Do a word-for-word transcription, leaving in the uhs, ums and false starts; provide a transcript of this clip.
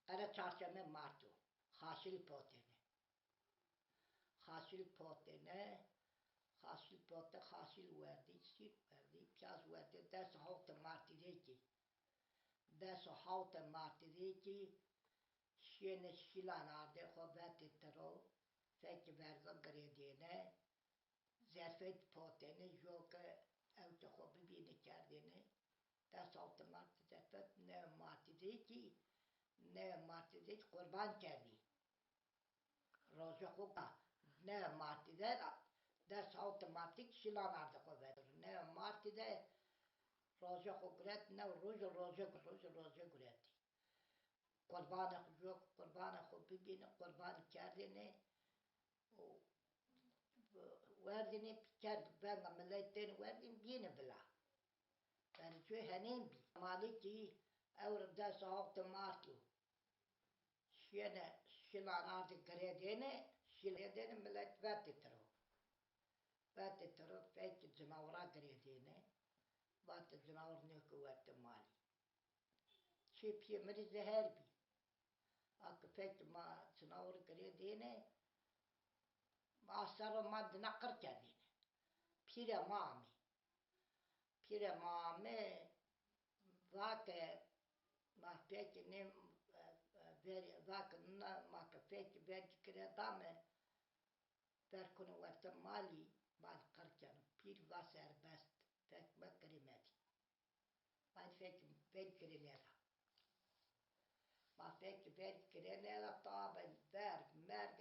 Qere çarşeme martî yo. Xasil potêne. Xasil potêne. Xasil pote, xasil werdî, sîr werdî, pîyaz werdî, des û hawte martî de kî. Des û hawte martî de kî şîyêne şîlan ardê xo vetê tiro, fekî verza girêdêne. Zerfet potêne, jo ke ewtê xo bibîne kerdêne. Des û hawte martî zerfet, new martî de kî, new martî de kî qurban kerdî. Roje xo ka, new martî de, des û hawte martî kî şîlan ardê xo vetiro. New martî de roje xo guret, new roje, roje, roje, roje guretî. Qurbanê xo, jo qurbanê xo bibîne, qurbanî kerdêne û werdêne, kerd, venga milet dêne werdîn, bîyêne vila. Yanî coy henên bî. Malî kî ewro des û hawte martî yo. Şîyêne şîlan ardê girêdêne, şîl girêdêne, milet vetê tiro. Vetê tiro, fekî cinawira girêdêne. Vatê cinawir nêko werte malî. Çê pîyê mi rê zeher bî. A ke fekî ma cinawir girêdêne, ma ser ro ma dina qir kerdêne. Pîrê ma amê. Pîrê ma amê, va ke ma fekî nê, e, e, verî, va ke na, ma ke fekî vergî girêdame, ver kune werte malî, malî qir keno. Pîr va serbest, fek me girê medî. Ma fekî vergî girê nêda. Ma fekî vergî girê nêda, tabe verg merg